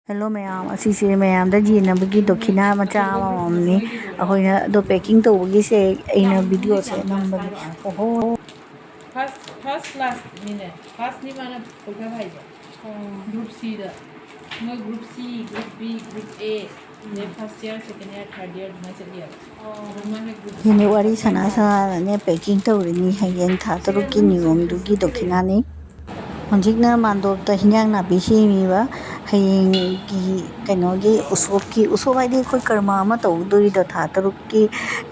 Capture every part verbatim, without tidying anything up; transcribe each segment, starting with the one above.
Hello ꯃꯌꯥꯝ, ꯑꯁꯤꯁꯦ ꯃꯌꯥꯝꯗ ꯌꯦꯟꯅꯕꯒꯤ ꯗꯣꯈꯤꯅꯥ ꯃꯆꯥ ꯑꯃꯃꯝꯅꯤ꯫ ꯑꯩꯈꯣꯏꯅ ꯑꯗꯣ ꯄꯦꯀꯤꯡ ꯇꯧꯕꯒꯤꯁꯦ ꯑꯩꯅ ꯚꯤꯗꯤꯑꯣꯁꯦ ꯅꯝꯕꯅꯤ꯫ ꯑꯣꯍꯣ꯫ ꯐꯥꯔꯁ ꯐꯥꯔꯁ ꯀ꯭ꯂꯥꯁꯅꯤꯅꯦ, ꯐꯥꯔꯁꯅꯤ ꯃꯥꯅ ꯄꯣꯛꯊꯕ ꯍꯥꯏꯁꯦ꯫ ꯒ꯭ꯔꯨꯞ ꯁꯤꯗ ꯃꯣꯏ ꯒ꯭ꯔꯨꯞ ꯁꯤ, ꯒ꯭ꯔꯨꯞ ꯕꯤ, ꯒ꯭ꯔꯨꯞ ꯑꯦ, ꯑꯗꯩ ꯐꯥꯔꯁ ꯏꯌꯥꯔ, ꯁꯦꯀꯦꯟ ꯏꯌꯥꯔ, ꯊꯥꯔꯠ ꯏꯌꯥꯔ ꯑꯗꯨꯃꯥꯏꯅ ꯆꯠꯂꯤꯑꯕ꯫ ꯑꯗꯣ ꯃꯥꯅ ꯒ꯭ꯔꯨꯞ ꯁꯤ ꯁꯤꯅꯤ ꯋꯥꯔꯤ ꯁꯥꯟꯅ ꯁꯥꯟꯅꯅꯦ ꯄꯦꯀꯤꯡ ꯇꯧꯔꯤꯅꯤ ꯍꯌꯦꯡ ꯊꯥ ꯇꯔꯨꯛꯀꯤ ꯅꯤꯌꯣꯝꯗꯨꯒꯤ ꯗꯣꯈꯤꯅꯥꯅꯤ꯫ ꯍꯧꯖꯤꯛꯅ ꯃꯥꯟꯗꯣꯞꯇ ꯍꯤꯟꯖꯥꯡ ꯅꯥꯄꯤ ꯁꯦꯝꯃꯤꯕ꯫ ꯍꯌꯦꯡꯒꯤ ꯀꯩꯅꯣꯒꯤ ꯎꯁꯣꯞꯀꯤ, ꯎꯁꯣꯞ ꯍꯥꯏꯗꯤ ꯑꯩꯈꯣꯏ ꯀꯔꯃ ꯑꯃ ꯇꯧꯗꯣꯔꯤꯗꯣ ꯊꯥ ꯇꯔꯨꯛꯀꯤ,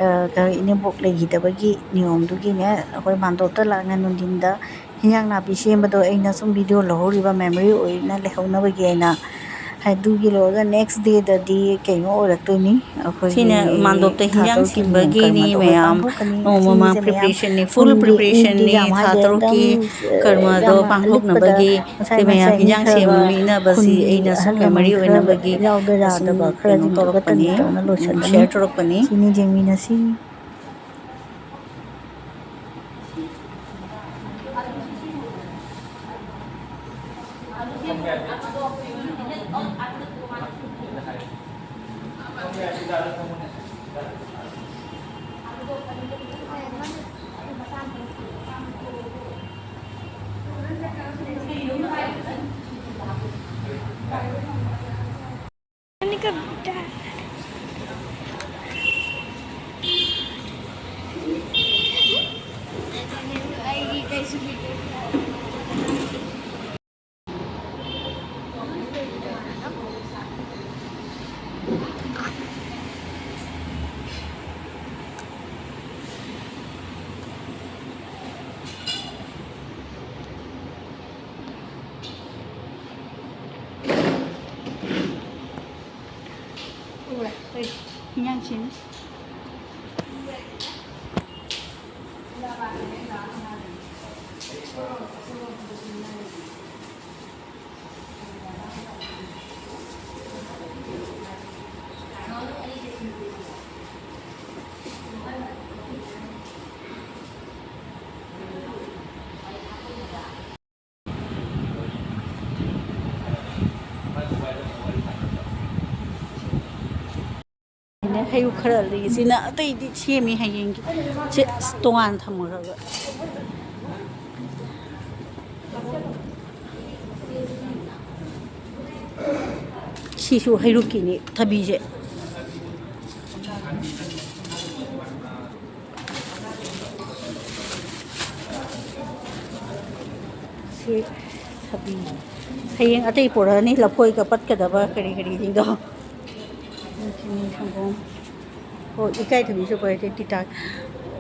ꯑ, ꯀ-, ꯏꯅꯦꯝꯕꯣꯛ ꯂꯩꯈꯤꯗꯕꯒꯤ ꯅꯤꯌꯣꯝꯗꯨꯒꯤꯅꯦ꯫ ꯑꯩꯈꯣꯏ ꯃꯥꯟꯗꯣꯞꯇ ꯂꯥꯛꯅ ꯅꯨꯡꯊꯤꯟꯗ ꯍꯤꯟꯖꯥꯡ ꯅꯥꯄꯤ ꯁꯦꯝꯕꯗꯣ ꯑꯩꯅ ꯁꯨꯝ ꯚꯤꯗꯤꯑꯣ ꯂꯧꯍꯧꯔꯤꯕ ꯃꯦꯃꯣꯔꯤ ꯑꯣꯏꯅ ꯂꯩꯍꯧꯅꯕꯒꯤ ꯑꯩꯅ꯫ ꯑꯗꯨꯒꯤ ꯂꯣꯏꯔꯒ ꯅꯦꯛꯁ ꯗꯦꯗꯗꯤ ꯀꯩꯅꯣ ꯑꯣꯏꯔꯛꯇꯣꯏꯅꯤ꯫ ꯑꯩꯈꯣꯏꯒꯤ ꯁꯤꯅ ꯃꯥꯟꯗꯣꯞꯇ ꯊꯥ ꯍꯤꯟꯖꯥꯡ ꯇꯔꯨꯛꯀꯤ ꯅꯤꯌꯣꯝ ꯁꯦꯝꯕꯒꯤꯅꯤ ꯀꯔꯃꯗꯣ ꯑꯩꯈꯣꯏ ꯃꯌꯥꯝ꯫ ꯄꯥꯡꯊꯣꯛꯀꯅꯤ꯫ ꯅꯣꯡꯃ ꯃꯃꯥꯡ ꯁꯤꯒꯤꯁꯦ ꯃꯌꯥꯝ ꯄ꯭ꯔꯤꯄꯦꯔꯦꯁꯟꯅꯤ, ꯐꯨꯜ ꯈꯨꯟꯒꯤ ꯑꯦꯟꯒꯤ ꯄ꯭ꯔꯤꯄꯦꯔꯦꯁꯟꯅꯤ꯫ ꯌꯥꯝ ꯊꯥ ꯍꯥꯏꯗꯦ, ꯑꯗꯨꯝ, ꯇꯔꯨꯛꯀꯤ ꯑ, ꯀꯔꯃꯗꯣ ꯌꯥꯝ ꯄꯥꯡꯊꯣꯛꯅꯕꯒꯤ ꯂꯤꯛꯄꯗ ꯑꯩꯈꯣꯏ ꯃꯁꯥꯏ ꯃꯌꯥꯝ ꯃꯁꯥꯏ ꯃꯤ ꯍꯤꯟꯖꯥꯡ ꯈꯔ ꯁꯦꯝꯕ ꯑꯃ ꯃꯤꯅꯕꯁꯤ ꯈꯨꯟꯒꯤ ꯑꯩꯅ ꯁꯨꯝ ꯑꯍꯜ ꯃꯦꯃꯣꯔꯤ ꯂꯃꯟ ꯈꯔ ꯑꯣꯏꯅꯕꯒꯤ ꯌꯥꯎꯗ ꯁꯨꯝ ꯌꯥꯗꯕ ꯀꯩꯅꯣ ꯈꯔꯁꯤꯡꯗꯨꯒ ꯇꯧꯔꯛꯄꯅꯤ, ꯇꯞꯅ ꯇꯞꯅ ꯂꯣꯏꯁꯤꯜꯂꯅꯤ꯫ ꯁꯤꯌꯔ ꯇꯧꯔꯛꯄꯅꯤ꯫ ꯁꯤꯅꯤ ꯌꯦꯡꯃꯤꯟꯅꯁꯤ꯫ ꯍꯩꯔꯨꯛ ꯈꯔ ꯂꯩ꯫ ꯁꯤꯅ ꯑꯇꯩꯗꯤ ꯁꯦꯝꯃꯤ ꯍꯌꯦꯡꯒꯤ꯫ ꯁꯤ ꯇꯣꯉꯥꯟ ꯊꯝꯈ꯭ꯔꯒ꯫ ꯁꯤꯁꯨ ꯍꯩꯔꯨꯛꯀꯤꯅꯤ ꯊꯕꯤꯁꯦ꯫ ꯁꯤ ꯊꯕꯤ꯫ ꯍꯌꯦꯡ ꯑꯇꯩ ꯄꯨꯔꯛꯑꯅꯤ, ꯂꯐꯣꯏꯒ ꯄꯠꯀꯗꯕ ꯀꯔꯤ ꯀꯔꯤꯁꯤꯡꯗꯣ꯫ ꯆꯤꯅꯤ, ꯁꯪꯒꯣꯝ꯫ ꯑꯣ, ꯏꯀꯥꯏ ꯊꯕꯤꯁꯨ ꯄꯨꯔꯛꯑꯦ, ꯇꯤꯇꯥ꯫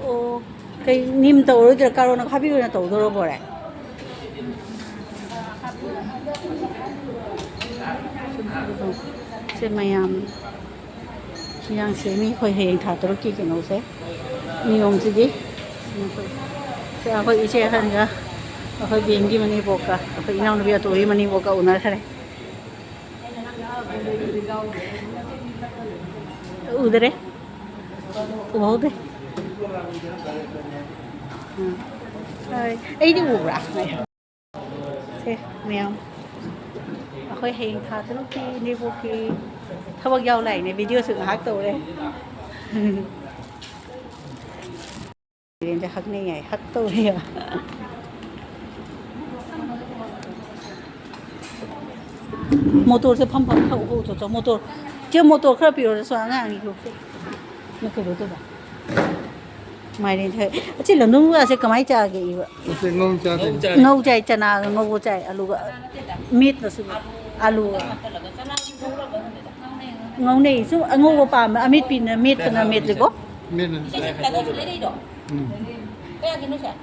ꯑꯣ, ꯀꯩ ꯅꯤꯝ ꯇꯧꯔꯣꯏꯗ꯭ꯔꯥ? ꯀꯥꯔꯣꯠꯅ ꯈꯥꯕꯤ ꯑꯣꯏꯅ ꯇꯧꯗꯣꯔꯕꯣꯔꯦ? ꯁꯦ ꯃꯌꯥꯝ꯫ ꯍꯤꯟꯖꯥꯡ ꯁꯦꯝꯃꯤ ꯑꯩꯈꯣꯏ ꯍꯌꯦꯡ ꯊꯥ ꯇꯔꯨꯛꯀꯤ ꯀꯩꯅꯣꯁꯦ, ꯅꯤꯌꯣꯝꯁꯤꯗꯤ꯫ ꯁꯦ ꯑꯩꯈꯣꯏ ꯏꯆꯦ ꯑꯍꯟꯒ ꯑꯩꯈꯣꯏ ꯕꯦꯝꯒꯤ ꯃꯅꯦꯝꯕꯣꯛꯀ ꯑꯩꯈꯣꯏ ꯏꯅꯥꯎꯅꯨꯄꯤ ꯑꯇꯣꯝꯕꯤ ꯃꯅꯦꯝꯕꯣꯛꯀ ꯎꯅꯈ꯭ꯔꯦ꯫ ꯎꯗꯔꯦ꯫ ꯎꯍꯧꯗꯦ꯫ ꯎꯝ꯫ ꯍꯣꯏ꯫ ꯑꯩꯗꯤ ꯎꯕ꯭ꯔꯥ? ꯁꯦ ꯃꯌꯥꯝ꯫ ꯑꯩꯈꯣꯏ ꯍꯌꯦꯡ ꯊꯥ ꯇꯔꯨꯛꯀꯤ ꯏꯅꯦꯝꯕꯣꯛꯀꯤ ꯊꯕꯛ ꯌꯥꯎ ꯂꯥꯛꯏꯅꯦ꯫ ꯚꯤꯗꯤꯑꯣꯁꯨ ꯉꯥꯏꯍꯥꯛ ꯇꯧꯔꯦ꯫ ꯃꯥꯏꯔꯦꯟꯁꯦ ꯍꯛꯅꯩ ꯍꯥꯏ, ꯍꯛ ꯇꯧꯔꯤ꯫ ꯃꯣꯇꯣꯔꯁꯦ ꯐꯝ ꯐꯝ ꯊꯧ ꯍꯧ ꯆꯣ ꯆꯣ꯫ ꯃꯣꯇꯣꯔ꯫ ꯆꯦ, ꯃꯣꯇꯣꯔ ꯈꯔ ꯄꯤꯔꯛꯑꯣ ꯁꯣ ꯑꯉꯥꯡꯒꯤ꯫ ꯅꯪ ꯀꯩꯅꯣ ꯇꯧꯕ꯫ ꯃꯥꯏꯔꯦꯟ ꯊꯥꯏ꯫ ꯑꯁꯤ ꯂꯝꯗꯣꯡ ꯃꯀꯥꯁꯦ ꯀꯃꯥꯏꯅ ꯆꯥꯒꯦ ꯏꯕ? ꯅꯠꯇꯦ, ꯉꯧ ꯆꯥꯗꯣꯏꯅꯤ꯫ ꯉꯧ ꯆꯥꯏ, ꯆꯅꯥꯒ ꯉꯧꯕ ꯆꯥꯏ, ꯑꯂꯨꯒ ꯃꯦꯠꯄꯁꯨ꯫ ꯑꯂꯨꯒ꯫ ꯉꯧꯅꯩ꯫ ꯁꯨꯝ ꯑꯉꯧꯕ ꯄꯥꯝꯕ, ꯑꯃꯦꯠꯄꯤꯅ ꯃꯦꯠꯄꯅ ꯃꯦꯠꯂꯤꯀꯣ꯫ ꯃꯦꯠꯂꯅꯤ꯫ ꯎꯝ꯫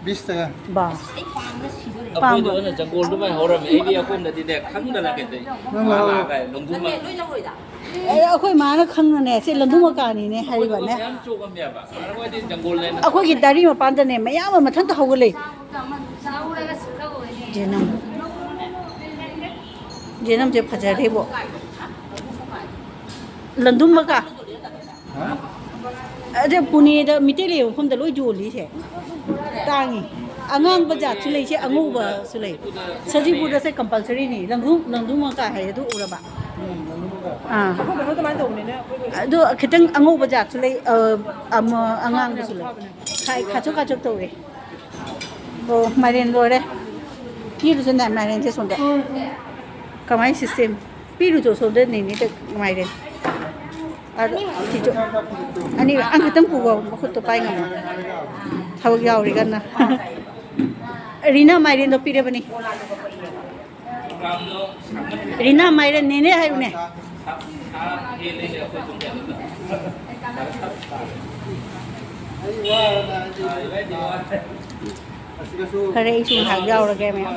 ꯕꯤꯁ ꯇꯀꯥ꯫ ꯕꯥ꯫ ꯑꯩꯈꯣꯏꯗꯤ ꯄꯥꯝꯕ꯫ ꯑꯣꯏꯅ ꯖꯪꯒꯣꯜꯗꯨꯃꯥꯏ ꯍꯧꯔꯝꯃꯦ꯫ ꯑꯩꯗꯤ ꯑꯩꯈꯣꯏꯅꯗꯤꯅꯦ ꯈꯪꯗꯅ ꯀꯩꯗꯧ-꯫ ꯅꯪ ꯂꯧꯍꯧꯔꯣ꯫ ꯂꯥꯛꯑꯒ ꯂꯣꯡꯗꯨꯃ꯫ ꯑꯦ, ꯑꯩꯈꯣꯏ ꯃꯥꯅ ꯈꯪꯅꯅꯦ, ꯁꯤ ꯂꯝꯗꯨ ꯃꯀꯥꯅꯤꯅꯦ ꯍꯥꯏꯔꯤꯕꯅꯦ꯫ ꯃꯌꯥꯝ ꯆꯣꯡꯉꯝꯃꯦꯕ꯫ ꯑꯩꯈꯣꯏꯗꯤ ꯖꯪꯒꯣꯜ ꯂꯩꯅ꯫ ꯑꯩꯈꯣꯏꯒꯤ ꯗꯥꯔꯤ ꯃꯄꯥꯟꯗꯅꯦ, ꯃꯌꯥꯝ ꯑꯃ ꯃꯊꯟꯇ ꯍꯧꯒꯠꯂꯛꯏ꯫ ꯖꯦꯅꯝ꯫ ꯖꯦꯅꯝꯁꯦ ꯐꯖꯗꯦꯕꯣ꯫ ꯂꯟꯗꯨꯝꯕꯒ꯫ ꯍꯥ? ꯑꯗ ꯄꯨꯅꯦꯗ ꯃꯤꯇꯩ ꯂꯩꯕ ꯃꯐꯝꯗ ꯂꯣꯏ ꯌꯣꯜꯂꯤꯁꯦ꯫ ꯇꯥꯡꯉꯤ꯫ ꯑꯉꯥꯡꯕ ꯖꯥꯠꯁꯨ ꯂꯩ, ꯁꯤ ꯑꯉꯧꯕꯁꯨ ꯂꯩ꯫ ꯁꯖꯤꯕꯨꯗꯁꯦ ꯀꯝꯄꯜꯁꯔꯤꯅꯤ, ꯂꯪꯗꯨ ꯂꯪꯗꯨ ꯃꯀꯥ ꯍꯥꯏ ꯑꯗꯨ ꯎꯔꯕ? ꯑꯥ꯫ ꯑꯩꯈꯣꯏ ꯀꯩꯅꯣ ꯑꯗꯨꯃꯥꯏꯅ ꯇꯧꯕꯅꯤꯅꯦ ꯑꯩꯈꯣꯏ ꯑꯗꯣ ꯈꯤꯇꯪ ꯑꯉꯧꯕ ꯖꯥꯠꯁꯨ ꯂꯩ, ꯑ, ꯑꯃ ꯑꯉꯥꯡꯕꯁꯨ ꯂꯩ꯫ ꯈꯥꯏ ꯈꯥꯆꯣꯛ ꯈꯥꯆꯣꯛ ꯇꯧꯔꯦ꯫ ꯑꯣ, ꯃꯥꯏꯔꯦꯟ ꯂꯣꯏꯔꯦ꯫ ꯄꯤꯔꯨꯁꯨꯅꯦ ꯃꯥꯏꯔꯦꯟꯁꯦ ꯁꯣꯝꯗ꯫ ꯀꯃꯥꯏꯅ ꯁꯤꯁꯇꯦꯝ? ꯄꯤꯔꯨꯆꯣ ꯁꯣꯝꯗ ꯅꯦꯅꯦꯗ ꯃꯥꯏꯔꯦꯟ꯫ ꯑꯗ ꯆꯤꯆꯨ ꯑꯅꯤ ꯑꯪ ꯈꯛꯇꯪ ꯄꯨꯒꯣ, ꯃꯈꯨꯠꯇꯣ ꯄꯥꯏ ꯉꯝꯃꯣ꯫ ꯊꯕꯛ ꯌꯥꯎꯔꯤ ꯀꯟꯅ꯫ ꯔꯤꯅꯥ ꯃꯥꯏꯔꯦꯟꯗꯣ ꯄꯤꯔꯕꯅꯤ꯫ ꯔꯤꯅꯥ ꯃꯥꯏꯔꯦꯟ ꯅꯦꯅꯦ ꯍꯥꯏꯌꯨꯅꯦ꯫ ꯐꯔꯦ, ꯑꯩꯁꯨ ꯉꯥꯏꯍꯥꯛ ꯌꯥꯎꯔꯒꯦ ꯃꯌꯥꯝ꯫